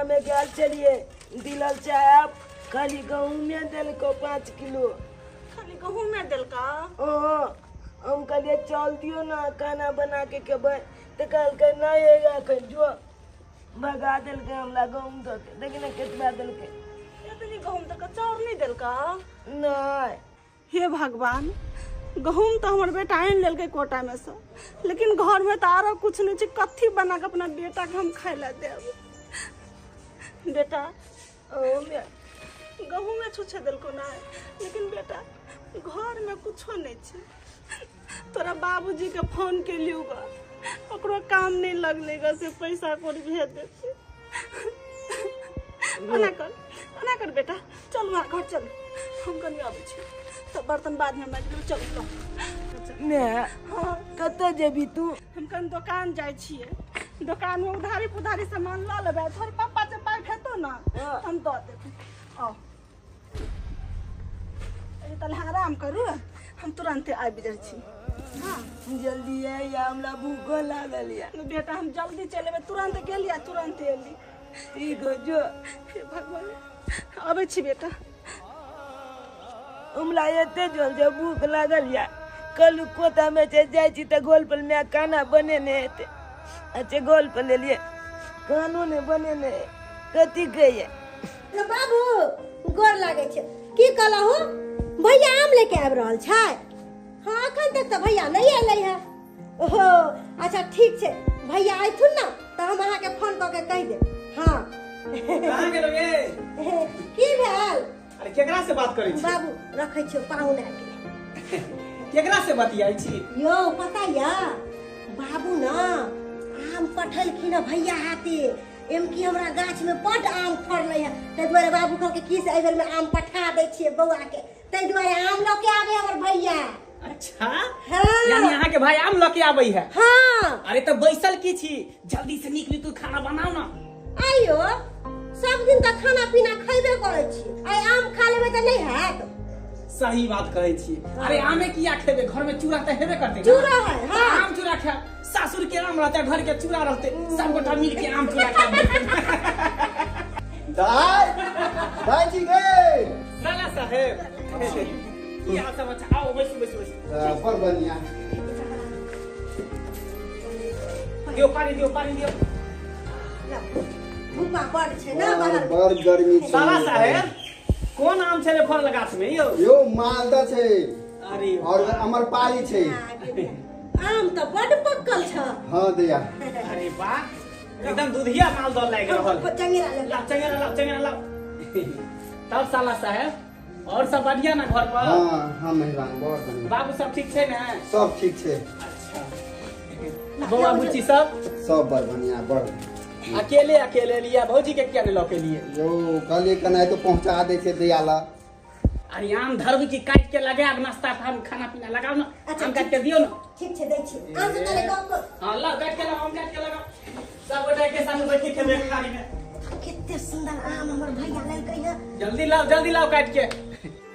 कोता में गेल छलियै दिलल चाहे खाली गहूँमे देलको 5 किलो। खाली गहूँमे देलका? ओ हम कहलियै चल दियो ना खाना बना के खेबै, तऽ कहलकै नहि एखन जो, भगा देलकै हमरा गहूँम दऽ के। देखी ने केतबा देलकै। एतनी गहूँम दऽ के चाउर नहि देलका? नहि। हे भगवान, गहूँम तऽ हमर बेटा आनि लेलकै कोटा में से, लेकिन घर में तऽ आरो कुछ नहीं छै, कथी बना के अपना बेटा के हम खाय ला देब? बेटा गहूँमे छुछे देलको ना, लेकिन बेटा घर में कुछो नहीं छै। तोरा बाबूजी के फोन केलियो गा, ओकरो काम नहीं लगले गा से पैसा कोई भेज देते। ओना कर, ओना कर बेटा, चल वहाँ घर चल, हम कनी आबै छी तऽ बर्तन बाद में माजि लेबै, चल लो। मैं हाँ। कतऽ जेबी तू? हम कनी दोकान जाइ छियै, दोकान में उधारी पुधारी सामान लऽ लेबै, तोहर पप्पा जे पाइ भेटतौ ना हाँ। हम दऽ देबै। आउ तले आराम करू, हम तुरंते आबि जाइ छी। हाँ जल्दी आइ, हमरा भूखो लागल या। बेटा हम जल्दी चलि एबै, तुरंत गेली आ तुरंत एली। ठीक हो जो। हे भगवान, अबै छी बेटा। हमरा एते जोर से भूख लागल या, कल कोता में से जाइ छी तऽ गोल पर में खाना बनेने हेतै। अच्छा गोल पर लेलियै, खानो नहि बनेने, कथी कहियै? बाबू गोर लागै छै। की कहलहु भैया आम लेके आबि रहल छै? हाँ अखन तक तऽ भैया नहि एलै है। ओहो अच्छा ठीक छै, भैया अयथुन ने तऽ हम अहाँके फोन कऽ के कहि देब। हाँ कहाँ गेलो ये? की भेल? अरे केकरा से बात करै छी? बाबू रखै छियौ पाहुन आबि गेलै। केकरा से बतियाइ छी? यौ पता या बाबू ना आम पठेलखिन भैया हाथे, एम की हमरा गाछ में बड आम फड़लै है, ताहि दुआरे बाबू कहलकै की से एहि बेर में आम पठा दै छियै बौआ के, ताहि दुआरे आम लऽ के आबे हमर भैया। अच्छा हाँ। यानी अहाँ के भाई आम लऽ के आबै है? हाँ। अरे तऽ बैसल की छी, जल्दी से नीक नीक खाना बनाउ ना। आइयो सब दिन तऽ खाना पीना खैबे करै छी, आइ आम खा लेबै तऽ नहि हैत? सही बात कहै छी। अरे आमे किया खेबै, घर में चूड़ा तऽ हेबे करतै। चूड़ा है, हाँ। आम चूड़ा खायब, सासुर के आम रहते, घर के चूड़ा रहते, सब गोटा मिल के आम चूड़ा खायब। दाई दाई जी गे। साला साहेब की हाल समाचार? आओ बैसू बैसू बैसू। बड़ बढ़िया। दियो पानी, दियो पानी दियो। धूपा बड़ छै ना बाहर, बड़ गर्मी छै। साला साहेब कोन आम छै फल गाछ में यौ? यौ मालदा छै। अरे और अमरपाली छै। आम तऽ बड पक्कल छ। हाँ दैया। अरे वाह, एकदम दुधिया मालदा लागि रहल। चंगेरा ले लाओ, चंगेरा लाओ, चंगेरा लाओ। तब साला साहेब और सब बढ़िया ना घर पर? हाँ हाँ मेहरबान, बहुत बढ़िया। बाबू सब ठीक छै ने? सब ठीक छै। अच्छा बौआ बुच्ची सब? सब बड़ बढ़िया। बड़ अकेले अकेले लिया, भौजी के किया नहीं लऽ के लिए? यौ कहलियै कनाहितो तो पहुंचा दै छै दैया ला। अरे आम धरबी की काट के लगायब, नाश्ता खाना पीना लगाओ ना। अच्छा, आम काट के दियो ना। ठीक छै दै छी। आम से तले गप कर। हां लाओ काट के लगाओ, आम काट के लगाओ, सब गोटा के संग बैठ के खेबै थाली में। कते सुंदर आम हमर भैया लेलकै है। जल्दी लाओ, जल्दी लाओ काट के।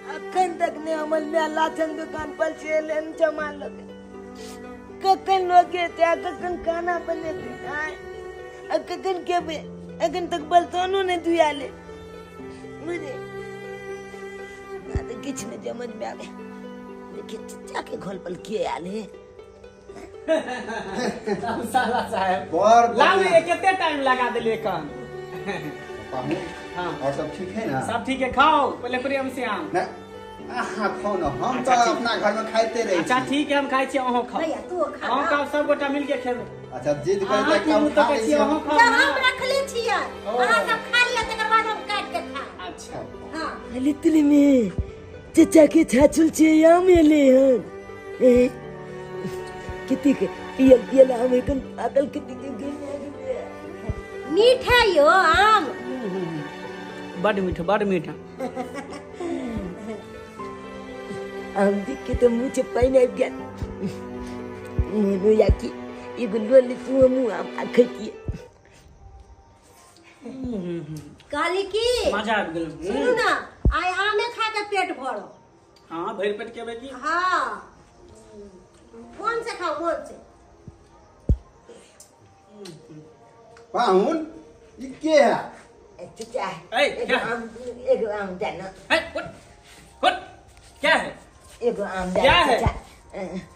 अखन तक ने हमर माय लाछन दुकान पर से लेन जमा लगे, कखन लोग एतै, कखन खाना बनेतै, कखन खेबै, अखन तक बर्तनो नहि धुआले। बुझे किछु नहि समझ में आवे। देखिए चचा के घर पर के आयल है। साला साहेब बड़ लाओ ये, कते टाइम लगा देलिए कन। हाँ और सब ठीक है ना? सब ठीक है, खाओ पहले प्रेम से आम। ना अहाँ खाओ ना, हम तो अपना घर में खाते रहे। अच्छा ठीक है, हम खाइ छी, अहाँ खाओ। भैया तू खा, अहाँ खाओ, सब गोटा मिल के खेबै। अच्छा जिद कर के हम खा लै छी, अहाँ खाओ। हम रखले छियै, अहाँ सब खा लिअ तकर बाद हम काट के खा। अच्छा हां। लितली में चचा के छाछुल छे आम एले हन। ए किती के पियल पियल आम एखन पाकल किती के गेल। मीठ है यो आम, बड मीठ, बड मीठ। आम देख के तो मुँह से पानि आबि गेल। मोनो या कि एगो लऽ लेतू हमहूँ आम आ खैतियै। कहली की मजा आबि गेल। सुनू ना, आइ आमे खा के पेट भरो। हाँ भरि पेट खेबै की? हाँ मोन से खाओ, मोन से। पाहुन ई के है? चचा ए, क्या? एगो आम, एगो आम देना। ए, उठ उठ, क्या है? एगो आम देना क्या है? चचा।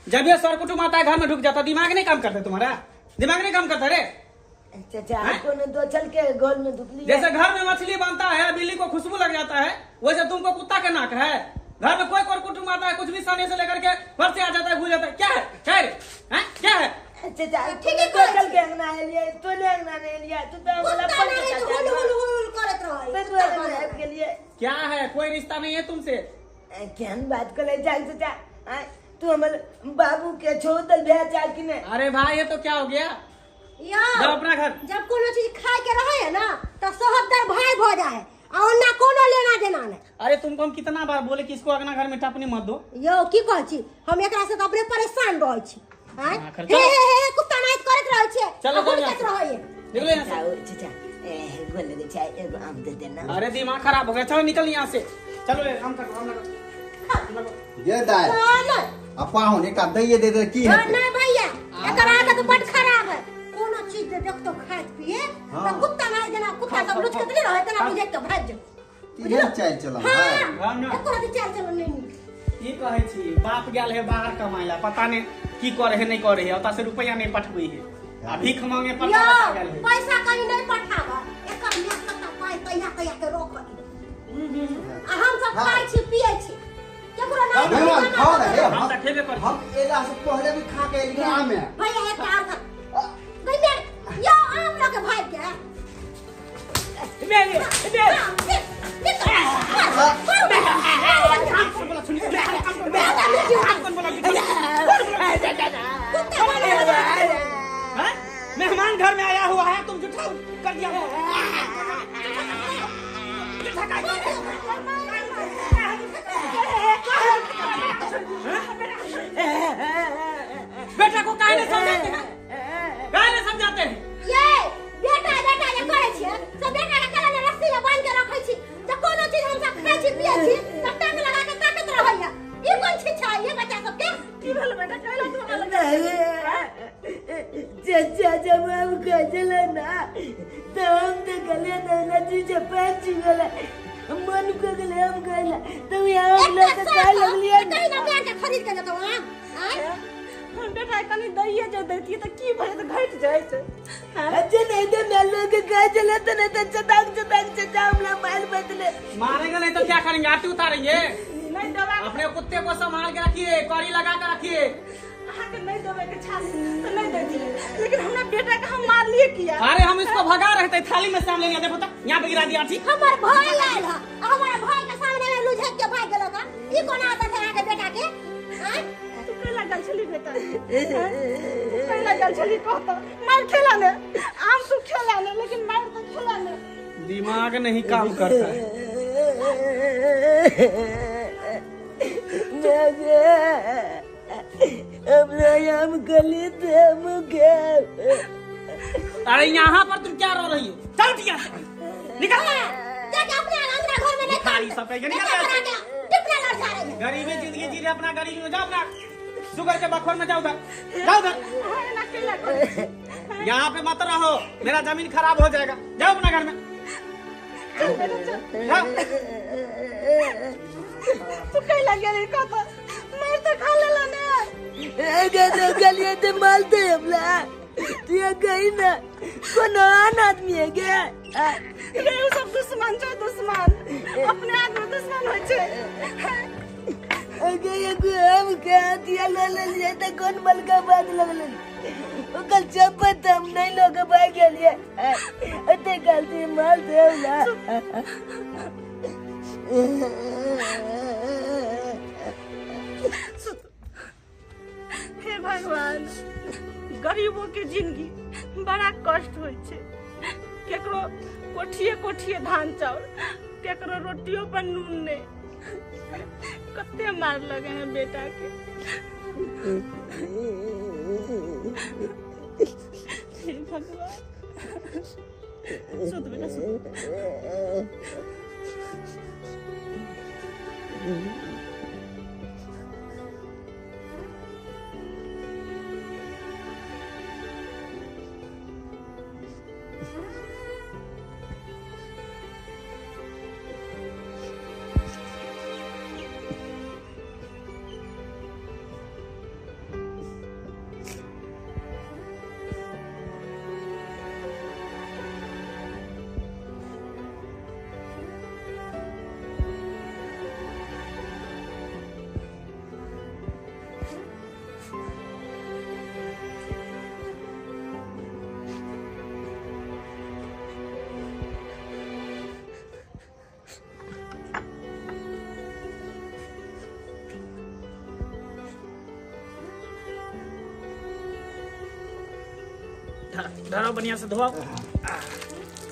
जब ये सर कुटुम आता है घर में ढुक जाता, दिमाग नहीं काम करता तुम्हारा, दिमाग नहीं काम करता रे। चचा हैं? कोनो दो चल के गोल में धुपली। जैसे घर में मछली बनता है बिल्ली को खुशबू लग जाता है, वैसे तुमको कुत्ता का नाक है। घर में कोई कुटुम्ब आता है कुछ भी साने से लेकर के घर से आ जाता है, घुस जाता है। क्या है, क्या है रे? हैं? क्या है? चचा ठीक है, दो चल के अंगना लिया, तो ले अंगना नहीं लिया, तू तो हमरा कुत्ता नहीं तो हुल हुल हुल करत रहै। तो अंगना के लिए क्या है? कोई रिश्ता नहीं है तुमसे। केहन बात करे जाल चचा? आय, तू हमर बाबू के छोड़ दल भे जा कि नहीं? अरे भाई ये तो क्या हो गया, यौ जाओ अपना घर। जब कोनो चीज खाए के रहे है ना तो सोहबदार भाई भ जाए है, आ ओना कोनो लेना देना नहीं। अरे तुमको हम कितना बार बोले कि इसको अगना घर में टपने मत दो। यौ की कहै छी, हम एकरा से त अपने परेशान रहै छी। आँय? हाँ, हे हे हे कुत्ता नाइत करैत रहै छै। चलो, आ चलो यहाँ हुलकैत से। रहै है। निकलो यहाँ से। आओ चचा, ए गोल लगे चाय एगो आम दे देना। अरे दिमाग खराब हो गया, चलो निकल यहाँ से। चलो रे, आम काटो, आम लगाओ, आम लगाओ। ये दाय नहीं आ पाहुन एकटा दैये दे दे की हाँ, हेतै? नहीं भैया, एकर आदत बड खराब है। कोनो चीज जे देखतो खाइत पिए हाँ। त कुत्ता नहीं जेना कुत्ता सब लुचकत नहीं रहे तेना बुझे के भागि जाओ। केहन चालि चलन है? हाँ, हाँ, ना। एको रति चालि चलन नहीं नीक। की कहै छी, बाप गेल है बाहर कमाए ला, पता नहीं की करे है नहीं करे है, ओतऽ से रुपया नहीं पठबै है, आ भीख मांगे पर यौ गेल है। पैसा कहीं नहीं पठाब, एकर माय सबटा पाइ तैया तैया के रोक आ हम सब हाँ। खाइ छी पिए छी, केकरो नहीं मेहमान खाओ ना हे, हम तऽ खेबे करै छी। हम एला से पहले भी खा के एलियै आमे। भैया एकटा आर खा। गई मेरे, यौ आम लऽ के भागि गेल। मेरे मेरे हाँ, निकल। आम कौन बोला सुनी? आम कौन बोला? आम कौन बोला? कुत्ता बना। हैं? मेहमान घर में आया हुआ है, तुम झूठा कर दिया। झूठा कर दिया। बेटा को काहे नहीं समझाते हैं? काहे नहीं समझाते हैं? ये बेटा बेटा जे करै छियै से बेटा के कला रस्सी में बान्हि के रखै छी, जे कोनो चीज हम सब खाइ छी पियै छी त टांग लगा के ताकत रहैया। ई कोन शिक्षा है ये बच्चा सबके? की भेल बेटा, कैला तू हमरा लग? चचा जब हम खजल ना तो हम तो गले ना चीज पैंच गले मन को गले हम गले तो यहाँ हम लोग एकटा तो खाए साफ लगलिए। कहीं ना बेर के खरीद के देतौ आम। आँय? हम बेटा कनी दैये जे दैतियै तऽ की भऽ जेतै, घटि जाइत। अच्छा नहीं तो मैं लोग खाए चले तो नहीं तो चटाक चटाक चचा हमला मार बदले। मारेंगे नहीं तो क्या करेंगे? आरती उतारेंगे? नहि देबाक, अपने कुत्ते को संभाल के रखिए, कौड़ी लगा के रखिए। अहाँके नहि देबैके छल तऽ नहि दैतियै, लेकिन हमरा बेटाके हम मारलियै किया? अरे हम इसको भगा रहे थे, थाली में सामने लिया, देखो तो यहाँ पे गिरा दिया आठी। हमर भाई आयल ह, आ हमर भाई के सामने में लुझक के भागि गेलक ह। ई कोन आदत है अहाँके बेटा के? आँय? तू कैला गेल छली बेटा? तू कैला गेल छली कहत? मार खेला ने, आम तू खेला ने, लेकिन मार तऽ खेला ने। दिमाग नहीं काम करता है। हम गली थे मुझे। अरे यहाँ पर तुम क्या रो रही हो? चल ठीक है, निकल। जाके अपने अंगना घर में नहीं भिखारी सब कहेंगे, निकल बेटा यहाँ से। बना के टिपना लड़ जा रही है। गरीबी जिंदगी जी रहे, अपना गरीबी में जाओ, अपना शुगर के बखोर में जाओ, उधर जाओ उधर। अहाँ एना कैला करै छी? यहाँ पे मत रहो, मेरा जमीन खराब हो जाएगा। जाओ अपना घर में चल बेटा चल। जाओ। तू कैला गेली कहत? मार तऽ खा लेला ने। अगर गलिए तो मारते हमला तू ये गई ना, कौन आन आदमी है क्या? रे उ सब दुश्मन छै, दुश्मन अपने आदमी दुश्मन होइ छै। अगर ये हम कह दिया ले ले लिए तो कौन बल का बात लगले ओकर चप्पल हम नहीं लोग भाग गेलिए, अते गलती मार दे हमला। हे भगवान, गरीबों के जिंदगी बड़ा कष्ट होइ छै। केकरो कोठिए कोठिए धान चाउर, केकरो रोटियों पर नून नहीं। कते मार लगे हैं बेटा के। हे भगवान, सुत बेटा सुत। धरो बढ़िया से धोआ।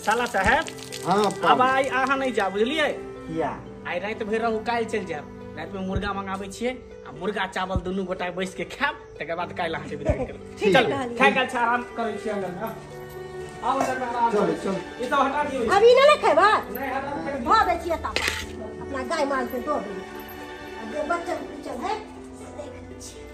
साला साहब हां अब आई अहाँ नहीं जा बुझलिए किया आई रात भर रहू काल्हि चलि जायब। रात में मुर्गा मंगाबै छियै आ मुर्गा चावल दुनू गोटा बैस के खायब तकर बाद काल्हि अहाँके विदाई करब। चल खाय काल्हि आराम करै छी अंदर में। आउ अंदर में आराम। चल चल ई सब हटा दियौ। अभी ने खेबै नहीं हटा धो दै छियै तब अपना गाय माल के दो दियौ। अब जे बच्चन कुचल है से देखै छियै।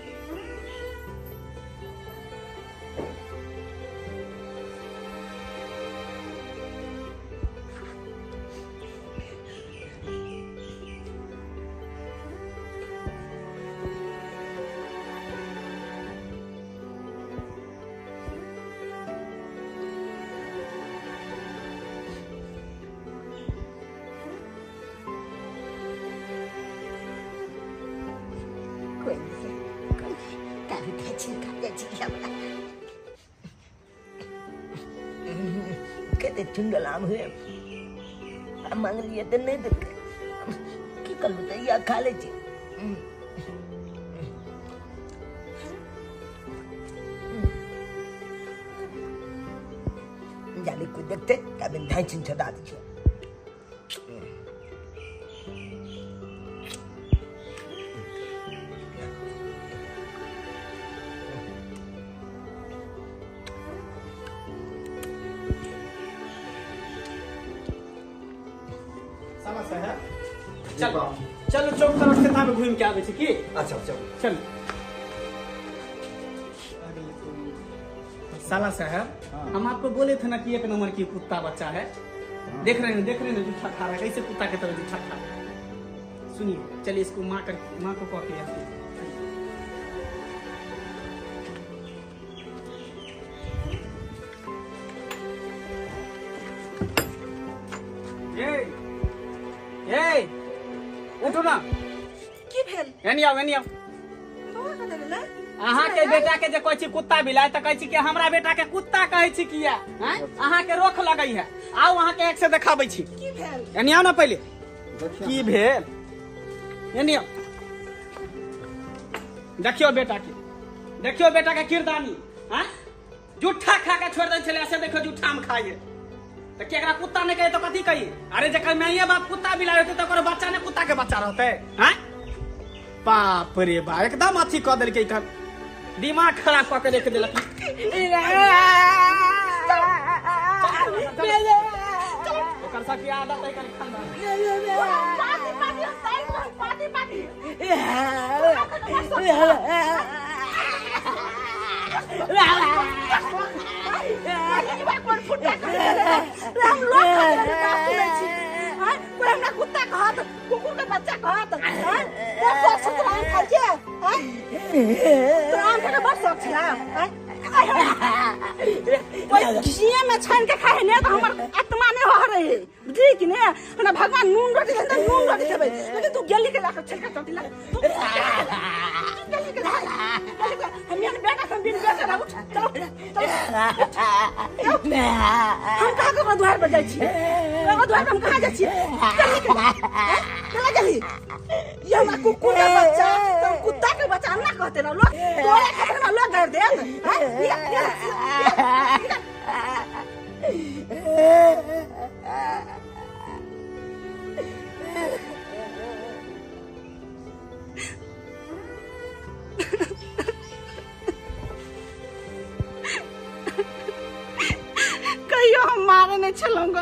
कते चुंगल आम हुए मांगलिए तो नहीं देलकै की करबै तऽ इएह खा लै छी। जाले कोई देखते तब धाइछिन छदा दै छै। चल चलो चौक तरफ से ताबे घूम के आबै छी की। अच्छा चल चल। साला साहब हम आपको बोले थे ना कि एक नंबर की कुत्ता बच्चा है। देख रहे हैं जूठा खा रहा है कैसे कुत्ता के तरह जूठा खा रहा है। सुनिए चलिए इसको माँ कर माँ को कह के आते। ए उठो ना की भेल एनी आओ एनी आओ। अहाँ के बेटा के जे कहै छी कुत्ता बिलाय त कहै छी कि हमरा बेटा के कुत्ता कहै छी किया हैं अहाँ के रोख लगै है। आओ अहाँ के एक से देखाबै छी की भेल। एनी आओ ना पहिले की भेल एनी आओ। देखियो बेटा के किरदानी हैं जूठा खा के छोड़ दै छलै ऐसे देखो जूठा में खाइए त केकरा कुत्ता नहीं कहे तो कथी कही। अरे जकर माइये बाप कुत्ता बिलाय होते तो ओकर बच्चा ने कुत्ता के बच्चा रहते हैं। बाप रे बा एकदम अथी क देलकै एकर दिमाग खराब क के रख देलक। ओकर सबके आदत है कनी खानदान। पानी पानी पानी पानी हम लोग कोई हमरा कुत्ता कहत कुकुर के बच्चा कहत हैं बड़ शौक आम खाइ छै हैं तोरा आम खाइ के बड़ शौक छै हैं कोई घिए में छान के खाए ने तो हमर आत्मा नहीं हो रहे बुझली कि ने। हमरा भगवान नून रोटी देन त नून रोटी खेबै लेकिन तू गेली के लाके छलका चटी ला तू गेली के ला हम यार बेटा हम बिन बेटा ना उठ चलो चलो। हम कहाँ के द्वार पर जाइ छी द्वार पर हम कहाँ जाइ छी चला गेली ये हमरा कुकुर के बच्चा तो कुत्ता के बच्चा हम ना कहते ना लोग तोरे खातिर हमरा लोग गाड़ देत हैं। कहियो हम मारे नहीं छलहुँ ग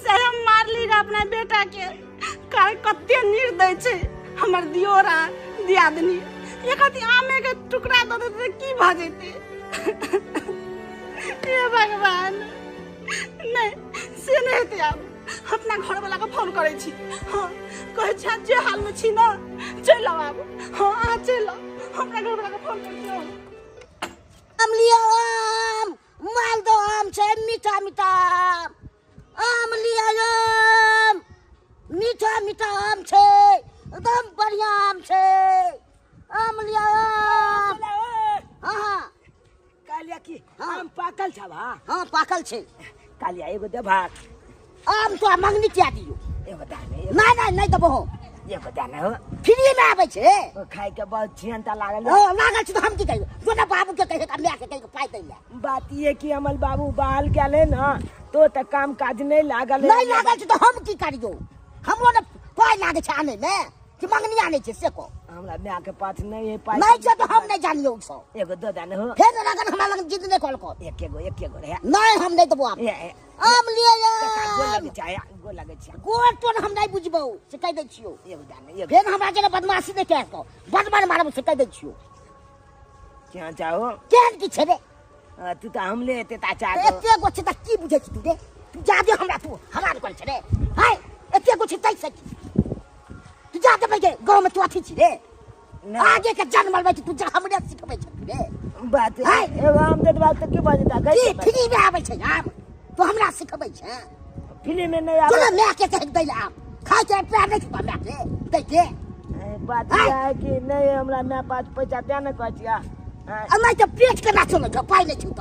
से हम मारली ग अपना बेटा के कारण कते निर्दय छै हमर दियोर आ दियादनी एक अथी आमे के टुकड़ा दऽ देतै की भऽ जेतै। हे भगवान नहीं से नहीं हेतै। आब अपना घरवाला के फोन करै छी हाँ कहै छी जे हाल में छी ना चलि आउ आब हाँ अहाँ चलि आउ अपना घरवाला के फोन करै छी। आम लिअ आम मालदह आम छै मीठा मीठा आम आम लिअ आम मीठा मीठा आम छै एकदम बढ़िया आम छै आम लिअ आम। हाँ कालिया की आम पाकल छै बा। हाँ पाकल छै कालिया एगो देबा आम तो मंगनी किया दियो एगो दा नहीं नहीं नहीं देबो। एगो दाना हो फ्री में आबै छै खाय के बहुत छियनता लागल ओ लागल छै त हम की कहियो जोना बाबू के कहियो त my के कहियो पाइ दै ले बात ये कि हमर बाबू बाहर गेले ना तो त काम काज नहीं लागल नहीं लागल छै त हम की करियो हमरो ने पाइ लागै छै आनै में कि मंगनी आनै छै से को हमरा my के पास नहीं है पाइ नहीं छै त हम नहीं जानियो सब एगो दो दाना हो फेर लगन हमरा लग जिद नहीं कल को एके गो रे नहीं हम नहीं देबो आम आम लिए गोल लगे छै गोल लगे छै गोल तोन हम नहीं बुझबौ से कहि दै छियो एगो दाना एगो फेर हमरा जेना बदमाशी नहीं कह को बदमाश मारब से कहि दै छियो क्या चाहो केहन की छै रे तू त हम ले एते ता चाह एते गो छै त की बुझै छी तू रे तू जादे हमरा तू हरान कर छै रे हाय एते गो छै तै से तू जा देबै के गाँव में तू अथी छी रे आगे के जन्म मलबै छी तू जा हमरे सिखबै छै तू रे बात एगो आम दे देबा त की बजता की फ्री में आबै छै आम तू हमरा सिखबै छै फ्री में नहीं आबै तोरा my के कहि दै आम खाय के प्यार नहीं छुपा my के दै के बात ई है कि नहीं हमरा my पास पैसा ते न कहै छिया आ नहीं त पेट के ना चलै छ पाइ नहीं छु त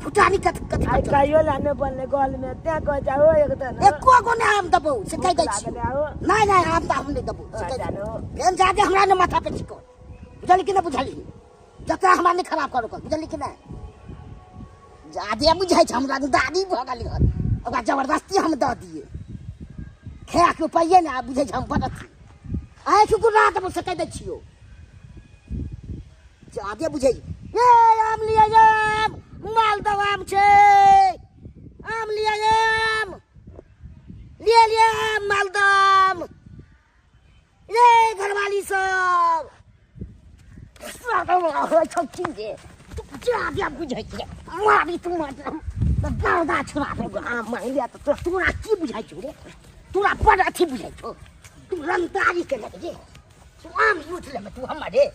फुटानी कत कत आई कहियो ला ने बनले गल में ते कहै छ हो एक त एको गो ने आम देबौ से कहि दै छी नहीं नहीं आम त हम नहीं देबौ से कहि फेन जादे हमरा ने माथा पे छिको बुझली कि ना बुझली जतरा हमरा नहीं खराब करो बुझली कि ना जादे बुझै छै हमरा दादी भऽ गेलै हन ओकरा जबरदस्ती हम दऽ दिए खायके उपाये ने बुझै छै हम बड़ अथी आँखि गुड़ा देबौ से कहि दै छियौ जादे बुझै ए आम लिअ आम मालदह आम छै आम लिअ आम लिअ लिअ आम मालदह आम रे घरवाली सब छौ रे तू जादे बुझै छै मारी तू दादा छोड़ा देबौ आम मांगि लिअ त तोरा की बुझाइ छौ रे तोरा बड़ अथी बुझाइ छौ तू रंगदारी के लगे रे तू आम लूट लेबे तू हमर रे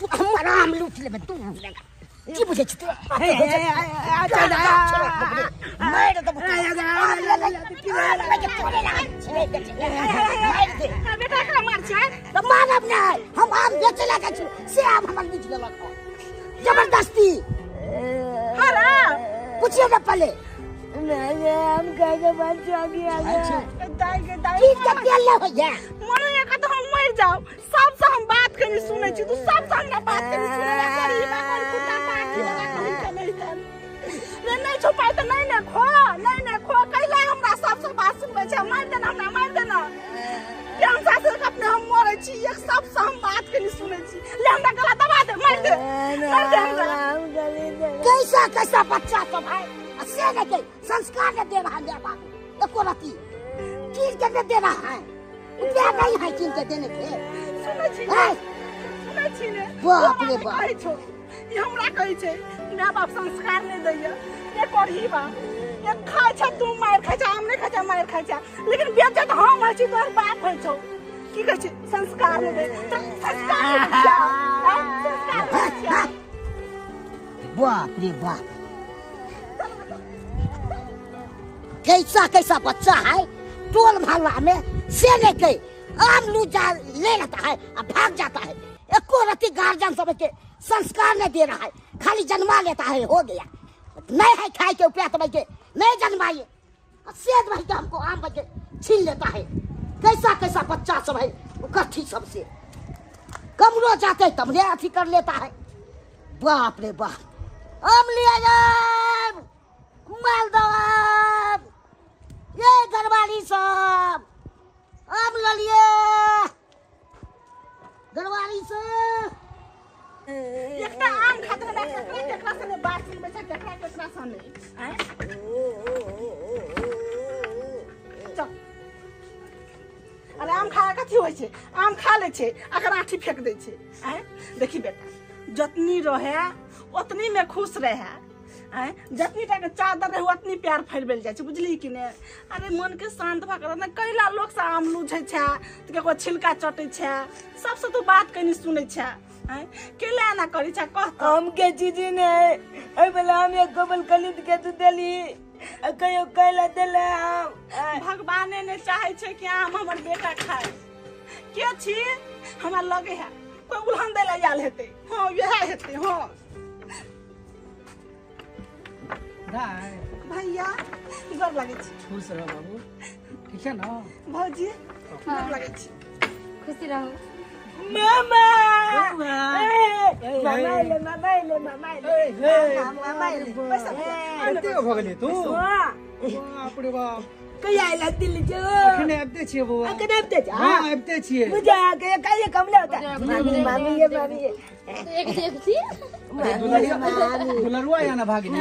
तू हमर आम लूट लेबे तू की बुझै छी तू मारि देबौ बेटा एकरा मार छै त मारब नहि हम आम बेचै लए जाइ छी से आम हमर लूटि लेलक जबरदस्ती हरा पूछिए ना पहले नहीं हम कहे बच्चा गया दाई के दाई की के तेल ले होइया मरे एक तो हम मर जाओ सबसे हम बात कनी सुनै छी तू सबसे हमरा बात कनी सुनै करी बा कर कुत्ता पाठी लगा कहीं के नहीं कर रे नहीं छुपाई त नहीं ने खो नहीं ने खो कैला हमरा सबसे बात सुनबै छै मार देना हमरा मार देना कैंसर से अपने हम मरै छी एक सबसे हम बात कनी सुनै छी ले हमरा गला दबा दे मार दे मार दे हमरा कैसा कैसा बच्चा सब है से नहीं के संस्कार ने दे रहा है बाप एको रति चीज के नहीं दे रहा है रुपया नहीं है चीज के देने के सुनै छी सुनै छी ने बाप रे बाप कहै छौ ई हमरा कहै छै my बाप संस्कार नहीं दैया ये करही बा ये खाय छै तू मार खाय छै आम नहीं खाय छै मार खाय छै लेकिन बेइज्जत हम होइ छी तोहर बाप होइ छौ की कहै छै संस्कार नहीं दे संस्कार नहीं दै संस्कार नहीं दै बाप रे बाप कैसा कैसा बच्चा है टोल मोहल्ला में से लेके आम लूट जा ले लेता है और भाग जाता है एको रति गार्जियन सब के संस्कार नहीं दे रहा है खाली जन्मा लेता है हो गया नहीं है खाए के उपाय तो के नहीं जन्माइए सेज भाई के हमको आम बच्चे छीन लेता है कैसा कैसा बच्चा सब है कथी सबसे कमरो जाते तब ले अथी कर लेता है बाप रे बाप आम लिया जाए मालदह आम ये घरवाली सब आम ल लिए घरवाली सब एकटा आम खातिर हमरा केकरा केकरा से बात सुनबै छै केकरा केकरा से नहीं आँय चल अरे आम खा कथी होइ छै आम खा लै छै अकर आँठी फेंक दै छै आँय देखी बेटा जतनी रहे ओतनी में खुश रहे आँय जतनी टाके चादर रहे ओतनी प्यार फैलबेल जाइ छै बुझली कि नहि अरे मन के शांत भऽ कऽ कैला लोक से आम लूझै छै तऽ केकरो छिलका चटै छै सबसे तू बात कनी सुनै छै आँय केला एना करै छै कह तऽ हम के चीज नहीं एहि बेला हम एक गोबल कलित के तू देली कहियो कैला देले आम भगवाने ने चाहे छै कि आम हमर बेटा खाए के छी हमरा लगे है कोई उल्हन दै लए आयल हेतै हाँ इएह हेतै हाँ दाई भैया गोर लागै छी खुश रह बाबू ठीक है ना भौजी गोर लागै छी खुशी रहू। मामा मामा ले मामा ले मामा ले मामा ले पैसा एते भ गेलै तू। बाप रे बाप, कहिया आइला दिल्ली से? अखने आबिते छियै बौआ। अखने आबिते छी? हां आबिते छियै। बुझा के कहिया कमला होता। मामी मामी ये मामी ये एक देख छी दुलरुआ या ना भागिनी।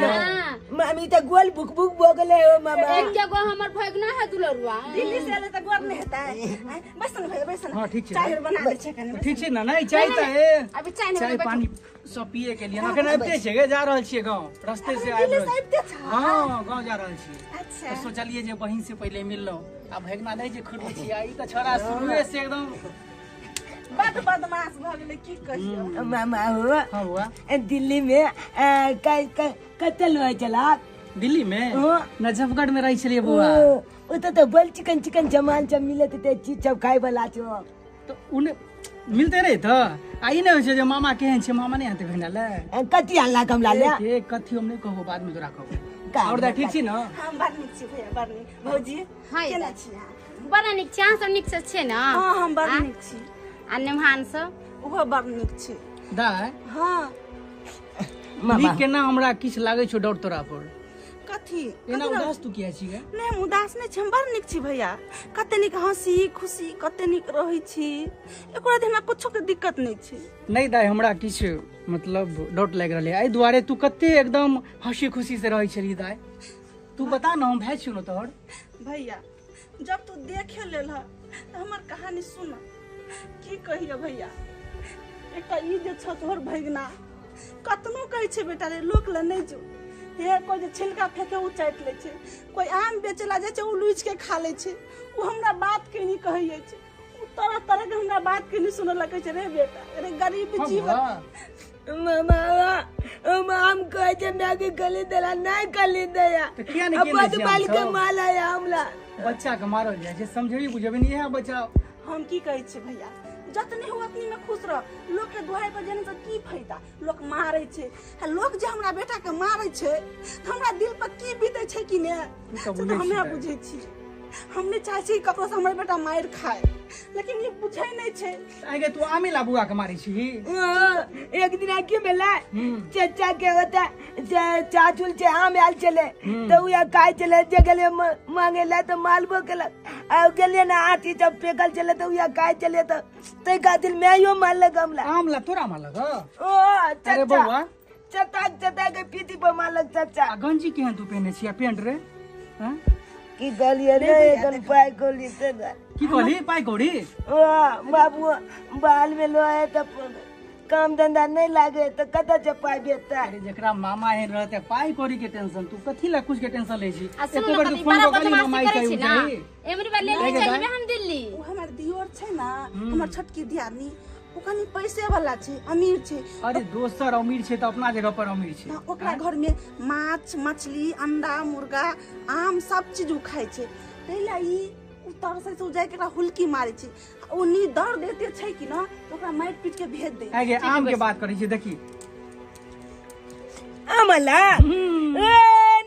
मामी त गोल बुक बुक भ गेलै हो मामा। एक जगह हमर भगना है दुलरुआ। दिल्ली से आले त गोर नहीं हेतै। बस न भैया बस न। हां ठीक छै, चाय बना दे छै कने। ठीक छै ना? नहीं चाय त ए अभी चाय नहीं, चाय पानी सब पिए के लिए अखन आबिते छियै, जा रहल छियै गांव, रास्ते से आबि रहल छियै। हां गांव जा रहल छियै। अच्छा तो सोचलिए जे बहिन से पहले मिललो आ भगना नहीं जे खुद छी आ ई त छोरा शुरुए से एकदम बड बदमाश भ गेलै, की कहियो। मामा हो। हां बुआ, दिल्ली में कतल होय छला? दिल्ली में नजफगढ़ में रही छलिए बुआ। ओत त बल चिकन चिकन जमान सब मिलत ते चीज सब खाय वाला छो। तो उन मिलते रहे त आ ई नै होइ छै जे मामा केहन छै, मामा नै आते भेना ले कथी अनला कमला ले? ए कथी हम नै कहबो, बाद में तोरा कहबो। और दा ठीक छी न? हम बड़ नीक छी भैया, बड़ नीक। भौजी केना छी? बड़ नीक छी, अहाँ सब नीक से छियै न? हां हम बड़ नीक छी। आ नेमहान सब ओहो बड़ नीक छी। दाय हां नीक केना हमरा किछ लागै छौ डर तोरा पर? कथी एना उदास तू किया छी गे? नहीं हम उदास नहीं छी, हम बड़ नीक छी भैया। कते नीक हंसी खुशी कते नीक रहै छी, एकरा दिन हमरा कुछो के दिक्कत नहीं छी। नहीं दाय हमरा किछ मतलब डर लागि रहल है एहि दुआरे। तू कते एकदम हंसी खुशी से रहै छली दाय, तू बता न हम भाई छियौ न तोहर। भैया जब तू देखे लेल ह त हमर कहानी सुन। की कहियो भैया, एकटा ई जे छौ तोहर भगना कतनो कहै छै बेटा रे लोक ले नहीं जो, हे कोई जे छिलका फेंके उ चाटि लै छै, कोई आम बेचला जाइ छै उ लुचि के खा लै छै, उ हमरा बात के नहीं कहै छै, उ तरह तरह के हमरा बात के नहीं सुनऽ लगै छै। रे बेटा रे गरीब जीवन। मामा हम कहै छै माय के गली देला नहीं गली दया त किया नहीं केने बाल के माल आया हमला। बच्चा के मारल जाइ छै, समझेबी बुझेबी नहीं है बच्चा। हम की कहै छी भैया, जतने हो उतनी में खुश रह। लोक के दुहाई पर जाने से की फायदा, लोक मारै छै आ लोक जे हमरा बेटा के मारै छै त हमरा दिल पर की बीतै छै कि ने से त हमे बुझै छी। हम नहीं चाहै छी ककरो से हमर बेटा मारि खाए, लेकिन ई बुझै नहीं छै। आगे तू आमिला बुआ के मारै छी? एक दिन की भेलै, चचा के होता चाचुल छै आम आयल छलै त उया खाय छलै, जे गेलै मांगे ला त मालबो केलक आ गेलियै ना आठी जब फेकल छलै त उया खाय छलै त तै खातिर मायो मारलक हमला। आमला तोरा मारलक? ओ अरे बौआ चटा चटा के पीठी पर मारलक चचा। आ गंजी केहन तू पहिने छी आ पेंट रे? हां की कहलियै रे एखन पाइ कौड़ी से की कहली पाइ कौड़ी? ओ बाबू बाल में लोहे त काम धंधा नहीं लागे त कतऽ से पाइ भेटतै? अरे जकरा मामा एहन रहतै पाइ कौड़ी के टेंशन, तू कथी ला कुछ के टेंशन लै छी? एको बेर तू फोन कऽ कहली मामा ई चाही? एमरी बार ले ले चलबे हम दिल्ली। उ हमर दियोर छै ना, हमर छोटकी दियादनी, ओ कनी पैसे वाला छै, अमीर छै। अरे दोसर अमीर छै त अपना जगह पर अमीर छै। ओकरा घर में माछ मछली अंडा मुर्गा आम सब चीज उ खाय छै, तैला ई उ तरसै छै, उ जाय के एकरा हुलकी मारै छै, ओ नी दर्द एते छै कि ना त ओकरा मारि पीट के भेज दे। आगे आम के बात करै छी, देखी आमला ए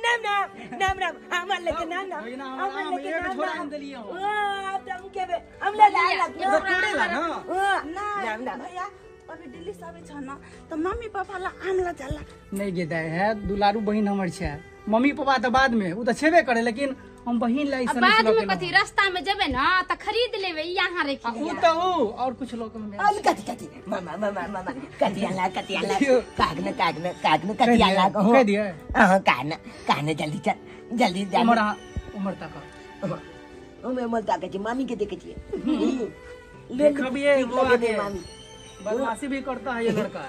नाम नाम नाम नाम आमला लेके नाम नाम आमला लेके नाम छोड़ा हम देलियै। ओ अब त हम केबे हमला ला ला तोड़े ला ना ना ना भैया अभी दिल्ली से आबै छ ना त मम्मी पापा ला आमला जाला नहीं गेदाय है। दुलारू बहिन हमर छै, मम्मी पापा त बाद में उ त छेबे करे, लेकिन हम बहिन ला ऐसा बाद में कथी रास्ता में जेबे ना त खरीद लेबे, यहाँ रख उ त उ और कुछ लोग में अल कथी कथी मामा मामा मामा कथी आला कथी आला कागन कागन कागन कथी आला कह दिए। हां कान कान जल्दी चल जल्दी जा। उमर उमर तक उमर मल तक छी मामी के देखे छी ले कभी वो आगे बदमाशी भी करता है ये लड़का।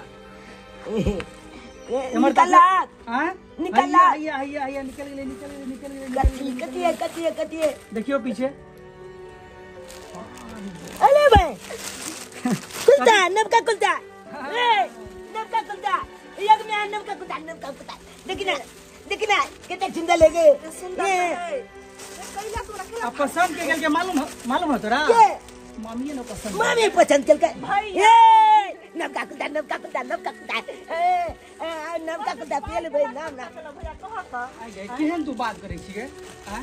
निकला हां निकला हैया हैया हैया निकल गेलै निकल गेलै निकल गेलै। कथी कथी है कथी है कथी है? देखियो पीछे। अरे भाई कुलता नबका कुलता ए नबका कुलता एक में नबका कुलता नबका कुलता देखिना देखिना कितना सुंदर लगे सुंदर है। कैला तोरा केला अब पसंद के गेल के मालूम मालूम हो तोरा? के मम्मी ने पसंद मम्मी पसंद केलकै भाई ए नबका कुलता नबका कुलता नबका कुलता ए नबका कुलता पेल भाई नाम ना भैया कह त आइ केहन तू बात करै छियै? हां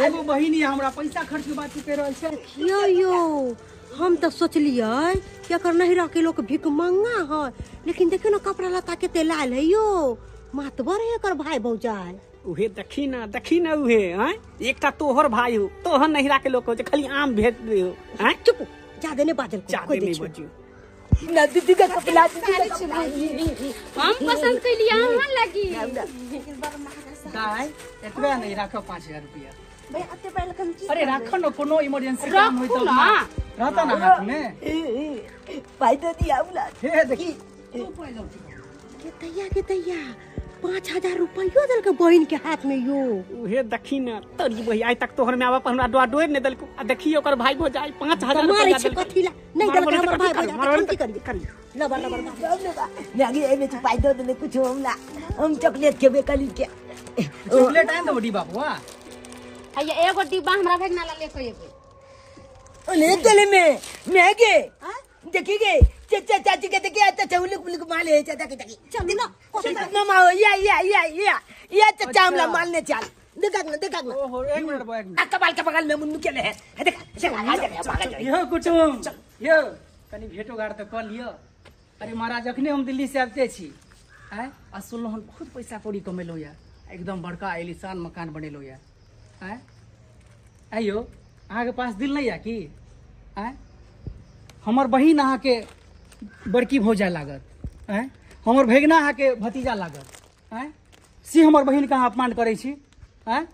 एगो बहिन ये हमरा पैसा खर्च के बात कर रहल छै। यो यो हम तो सोचलियै कि एकर नहिरा के लोग भिखमंगा है, लेकिन देखियो ना कपड़ा लत्ता केते लाल है यो, मातबर है एकर भाई भौजाई। उहे देखी ना, देखी ना उहे हैं, एकटा तोहर भाई हो, तोहर नहिरा के लोग हो जे खाली आम भेज दे हो। हैं चुप, ज्यादा नहीं बाजल को, ज्यादा नहीं बजू ना दीदी का कपड़ा, दीदी का कपड़ा हम पसंद कैलियै अहाँ लगी। दाई एतबे नहीं राखो 5000 रुपया। भाई अते पहले कम की। अरे राखो न, कोनो इमरजेंसी काम होई तो रहता ना हाथ में। पाई दे दिया बुला। हे देखी के तैया के तैया 5000 रुपया देलक बहिन के हाथ में यो। उहे देखी ना तोरी बही आइ तक तोहर माय बाप हमरा डोआ डोर नै देलको, आ देखी ओकर भाई भौजाई 5000 रुपया मारै छै कथी ला नहीं देलक हमर भाई भौजाई, की करिए करिए लबर लबर मैगी एमे तो पाई दे देले कुछ हमला, हम चॉकलेट खेबे कली के। चॉकलेट आन दो डिब्बा बुआ। हैया एगो डिब्बा हमरा भेजना ला लेके एबे। ओले चले में मैगी देखी गे चाचा चाची के देखी आता चौलुक बुलुक माले चाचा के देखी। चल ना मामा या या या या या चाचा हमला मारने चल, देखा ना देखा ना। ओहो एक मिनट बा, एक मिनट। कपाल के बगल में मुन्नू के ले है, देख चल आ जा पागल। यो कुटुम यो कनी भेटो घाट त क लियो। अरे महाराज अखने हम दिल्ली से आबते छी हैं, आ सुनलो हन बहुत पैसा कौड़ी कमेलो या, एकदम बड़का आलीशान मकान बनेलो या हैं। आइयो अहाँ के पास दिल नहीं या की हैं? हमर बहिन अहाँ के बड़की भौजा लागत हैं, हमर भगिना अहाँ के भतीजा लागत हैं, से हमर बहिन के अहाँ अपमान करै छी हैं?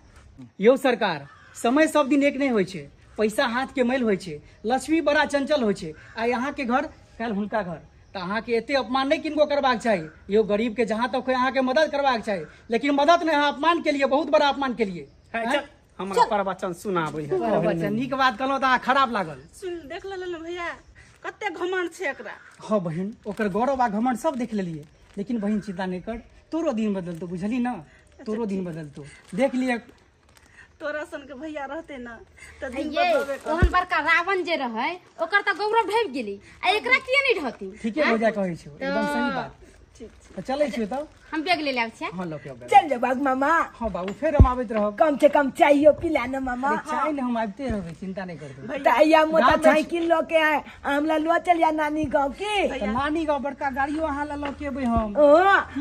यौ सरकार, समय सब दिन एक नहीं होइ छै, पैसा हाथ के मैल होइ छै, लक्ष्मी बड़ा चंचल होइ छै, आइ अहाँ के घर काल्हि हुनका घर, तऽ अहाँ के एते अपमान नहीं किनको करबाक चाही। यौ गरीब के जहाँ तक हो अहाँ के मदद करबाक चाही, लेकिन मदद नहीं, अहाँ अपमान के लिए, बहुत बड़ा अपमान के लिए। हमरा प्रवचन सुनाबै है। प्रवचन नीक बात कहलहुँ तऽ अहाँ खराब लागल। सुन देख लेलहुँ भैया कते घमंड छै एकरा। हाँ बहिन, ओकर गौरव आ घमंड सब देख लेलियै, लेकिन बहिन चिंता नहीं कर, तोरो दिन बदलतो, बुझली ना, तोरो दिन बदलतो, देख लिय। तोरा सन के भैया रहते ना त दिन बदलबे कर। ओहन बड़का रावण जे रहै ओकर त गौरव ढहि गेली, आ एकरा किए नहीं ढहती? ठीके भौजा कहै छौ, एकदम सही बात। ठीक छै त चलै छियौ तब, हम बैग ले लाब छै। हां लऽ के आबै। चल जा बाग मामा। हां बाबू फेर हम आबैत रहब, कम से कम चाइयो पिला ना मामा। चाय ने हम आबिते रहबै, चिंता नहीं करबै। तैया मोटरसाइकिल लऽ के आए, हमला लो चल जा नानी गांव के। त नानी गांव बड़का गाड़ियो अहाँ ला लऽ के एबै हम। ओ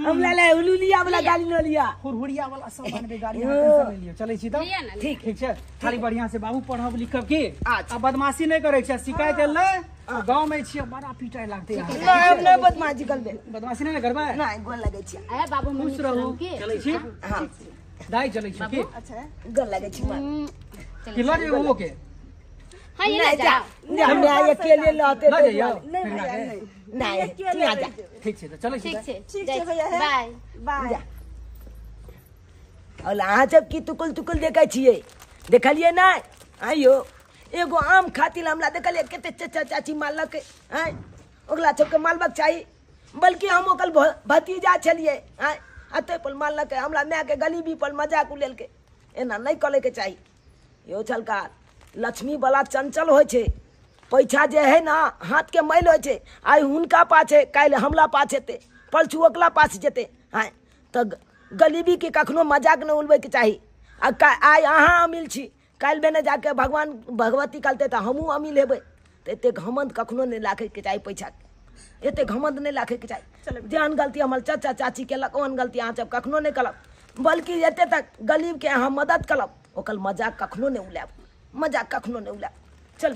हमला ला उलुलिया वाला गाड़ी ल लिया, हुरहुरिया वाला सब बनबे गाड़ी, अहाँ टेंशन नहीं लियो। चलै छी तब, ठीक ठीक छै। खाली बढ़िया से बाबू पढ़ब लिखब की, आ बदमाशी नहीं करै छै, शिकायत एलै गांव में छियै बड़ा पिटाइ लागतै। ना हम नहीं बदमाशी करबै। बदमाशी नहीं करबै? नहीं, गोर लगै छी। ए बाबू खुश रहू, चलै छी। हां दाई चलै छी की? अच्छा गोर लगै छी मां। की लऽ जेबै ओ के? हां ये जा, हमरा अकेले लहते लऽ जइयौ। नहीं भैया नहीं नहीं, तू आ जा। ठीक छै त चलै छी। ठीक छै, ठीक छै भैया, बाय बाय। और अहाँ सब की तुकुल तुकुल देखै छियै? देखलियै नहि? आइयो एगो आम खातिर हमरा देखलियै कते चाचा चाची मारलक आँय, ओकरा सबके मारबाक चाही, बल्कि हम ओकर भतीजा छलियै आँय, आ ताहि पर मारलकै हमरा मायके गरीबी पर मजाक उड़ेलकै। एना नहि करैके चाही यौ सरकार। लक्ष्मी बला चंचल होइ छै, पैसा जे है ना हाथके मैल होइ छै, आइ हुनका पास है, काल्हि हमला पास हेतै, परसू ओकरा पास जेतै आँय। तऽ गरीबीके कखनो मजाक नहि उड़बैके चाही। आ आइ अहाँ अमीर छी, काल्हि बेने जाके भगवान भगवती कहलतै तऽ हमहूँ अमीर हेबै। तऽ एतेक घमंड कखनो नहि राखैके चाही पैसाके, एतेक घमंड नहि राखैके चाही। जेहन गलती हमर चाचा चाची केलक ओहन गलती अहाँ सब कखनो नहि करब, बल्कि एते तक गरीबके अहाँ मदद करब, ओकर मजाक कखनो नहि उड़ायब, मजाक कखनो नहि उड़ायब। चल।